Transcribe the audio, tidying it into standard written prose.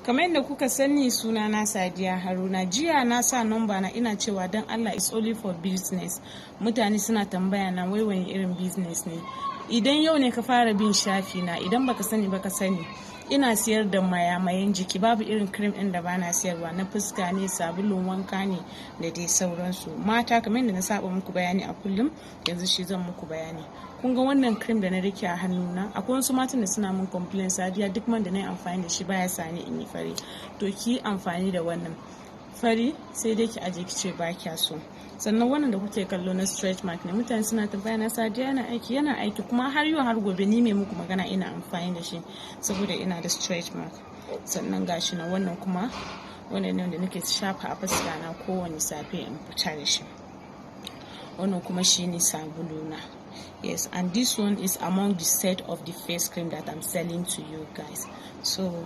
Kamar yadda kuka sani, suna na Sadiya Haruna. Jiya na sa number na, ina cewa don Allah, is only for business. Mutane suna tambaya na wai wani irin business ne. Idan yau ne ka fara bin shafi na, idan baka sani baka sani, ina siyar da mayamayan jiki. Babu irin cream ɗin da bana siyarwa, na fuska ne, sabulun wanka ne, da dai sauransu. Mata, kamar yadda na saba muku bayani a kullum, yanzu shi zan muku bayani. Kun ga wannan cream da na rike a hannuna, akwai wasu matan da suna mun complain, "Sadiya, duk man da na yi amfani da shi baya sani in yi fari." To, ki amfani da wannan, fari sai dai ki aje ki ce ba kya so. Sannan wannan da kuke kallo na stretch mark ne. Mutane suna tambaya na, "Sadiya, yana aiki?" Yana aiki, kuma har yau har gobe ni mai muku magana ina amfani da shi saboda ina da stretch mark. Sannan gashi na wannan kuma, wannan ne wanda nake shafa a fuska na kowane safe in fita da shi. Wannan kuma shine sabulu na. Yes, and this one is among the set of the face cream that I'm selling to you guys. So